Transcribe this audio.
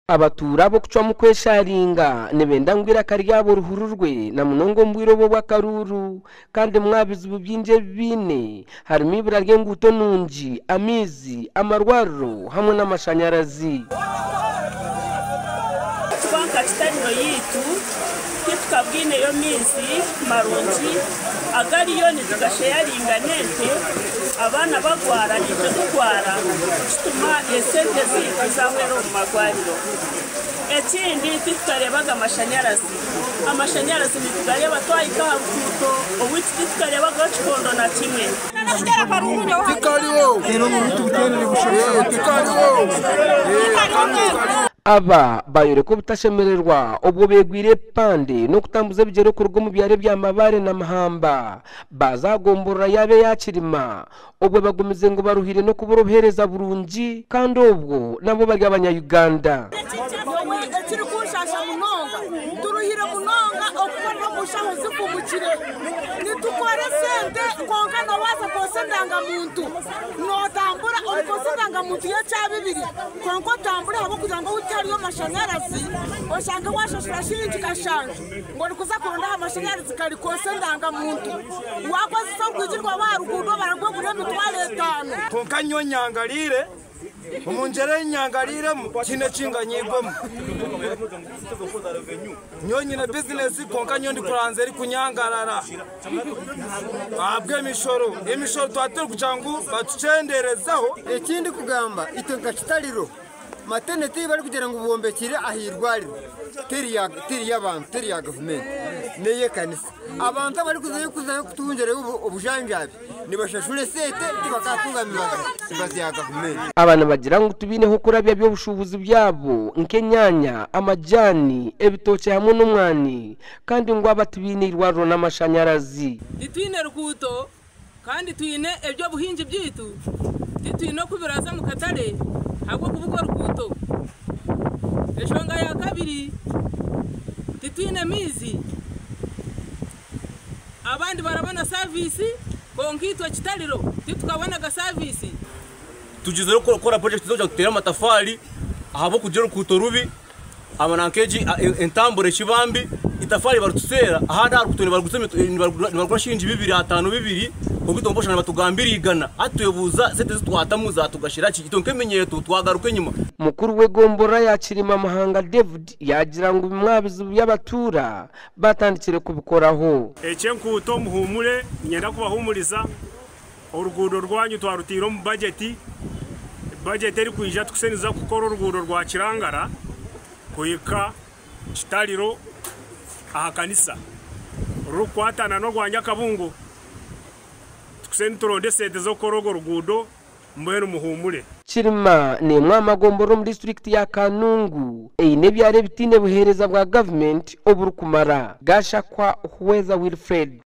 Abatuura ab'okucwamu kwesharinga nibenda ngu eiraka ryabo rihururwe na munonga omu bwire obu obw'akaruuru kandi bimwe aha bizibu bingi ebi baine harimu eibura ry'enguuto nungi, amaizi, amarwariro hamwe n'amashanyarazi. Kuba nka Kitariro yaitu titukabwineyo maizi marungi, agariyo nitugasheyaringa n'ente, abaana bagwara naitwe tugwara kituma esente zaitu zahwera omu marwariro. Ekindi titukareebaga mashanyarazi, amashanyarazi nitugareeba twahika aha ruguuto owaitu titukareebagaho kikondo na kimwe. Aba bayoreka obutashemererwa obwo beegwire ebipande n'okutambuza ebigyere kuruga omu byaro ebya Mabare na Mahamba baaza aha gomborora yaabo eya Kirima obwo bagumize ngu baruhire n'okubura obuheereza burungi kandi obwo nabo bari abanya-Uganda. Nyowe ekirikunshasha munonga, turuhire munonga okukorera omu nshaho zifumukire. Nitukora esente kwonka noobaasa kwotsya endangamuntu, nootambura orikwotsya endangamuntu y'ekyabibiri kwonka otambure ahabw'okugira ngu ahu tihariyo mashanyarazi oshange waashashura shiringi kashanju ngu orikuza kuronda aha mashanyarazi kari kwotsya endangamuntu. Waakozesa orwigi rwawe aha ruguudo barakwegurira emitwaro etaano. Kwonka nyowe nyangariire. Omu ngyera ei nyangariiremu tihaine eki nganyiigwemu. Nyowe nyine bizinesi kwonka nyowe ndikuranzya erikunyangarara ahabw'emishoro. Emishoro twaba turikugira ngu batukyendeerezeho. Eki ndikugamba itwe nka Kitariro, mateneti ei barikugira ngu bombekire aha irwariro teri y'abantu, teri ya gavumenti, n'ey'ekanisa. Abantu abarikuzayo kuzayo kutungyerayo obujanjabi nibashashura esente tibakatunga mibazi ya gavumenti. Aba nibagira ngu tibaineho kurabya by'obushuubuzi byabo nk'enyaanya, amajaani, ebitookye hamwe n'omwani kandi ngu aba tibaine eirwariro n'amashanyarazi. Titwine ruguuto kandi twine eby'obuhingi byaitu titwine oku biraaza omu katare ahabw'okubuga oruguuto. Enshonga ya kabiri titwine maizi. Abandi barabona saviisi kwonka itwe Kitariro titukabonaga saviisi. Tugyezire kukora purojekiti z'okugira ngu tuteere amatafaari ahabw'okugira oruguuto rubi nanka egi entambura ekiba mbi itafaari barituteera ahandi aha ruguuto nibarigura shiringi bibiri ataano bibiri kwonka itwe oshanga nibatugambira igana hati twebuuza sente ezi twatamu zatugashira ki itwe nk'eminyeeto twagaruka enyima. Mukuru w'egomborora ya Kirima Muhanga David yaagira ngu bimwe aha bizibu by'abatuura batandikire kubikoraho. Eky'enkuuto muhuumure, niinyenda kubahuumuriza, oruguudo rwanyu twarutaire omu bajeti, bajeti erikwija tukusheniza kukora oruguudo rwa Kirangara kuhika Kitariro aha kanisa orurikukwatana n'orwa Nyakabungo. Tukusheni turonde esente z'okukora orwo ruguudo mbwenu muhuumure. Kirima n'emwe aha magomborora omu disiturikiti ya Kanungu eine ebyaro ebitaine buheereza bwa gavumenti oburikumara. Gashakwa Huweza Wilfred.